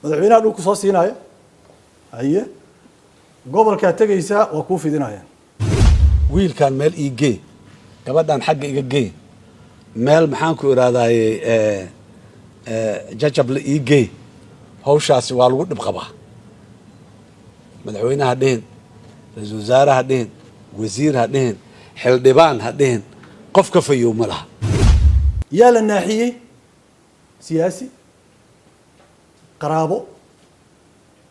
Madaxweynaha dhulku soo siinaayo, haye, gobolkaa tegaysaa, waa kuu fidinayaan. Wiilkan meel ii gee, gabadhan xagga iga gee, meel maxaan ku idhahdaaye, jajable ii gee. Hawshaasi waa lagu dhib qabaa. Madaxweyne ha dhihin, ra-iisul wasaare ha dhihin, wasiir ha dhihin, xildhibaan ha dhihin, qof ka fayow ma laha. Yaa la naaxiyey? Siyaasi, qaraabo,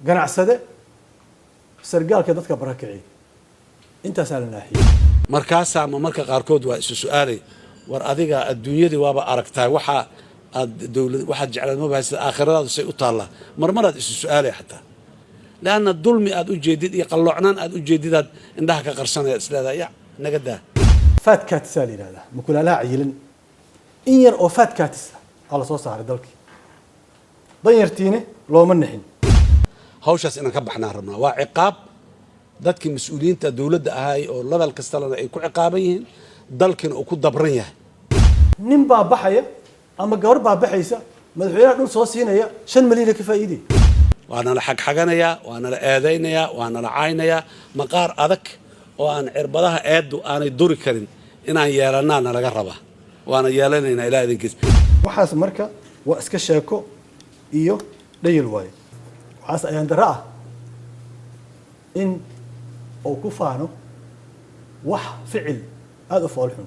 ganacsade, sargaalka dadka barakiciyay, intaasaa la naaxiyey. Markaasaa ma marka qaarkood waa isu su-aalay: war adiga adduunyadii waaba aragtaay, waxaa aad dowlad waxaad jeclaad maba haysata, aakhiradaadu say u taallaa? Marmaraad isu su-aalay xataa, leanna dulmi aad u jeedid iyo qalloocnaan aad u jeedidaad indhaha ka qarsanaya, isleedahay ya naga daa. Fat cats-aa la yidhahdaa, mukulaalaha cayilan. In yar oo fat cats ah aa la soo saaray dalkii, danyartiine looma nixin. Hawshaas inaan ka baxnaan rabnaa. Waa ciqaab dadkii mas-uuliyiinta dowladda ahaay oo level kastalena ay ku ciqaaban yihiin, dalkiina uu ku dabran yahay. Nin baa baxaya ama gabar baa baxaysa, madaxweynaha dhul soo siinaya, 5 milyan ka faa'iiday. Waa nala xagxaganayaa, waa nala eedaynayaa, waa nala caynayaa. Maqaar adag oo aan cirbadaha eeddu aanay duri karin inaan yeelannaa nalaga rabaa, waana yeelanaynaa, Ilaah idinkiis. Waxaas marka waa iska sheeko iyo dhayal waaye. Waxaas ayaan darro ah in uu ku faano wax ficil aada u foolxun.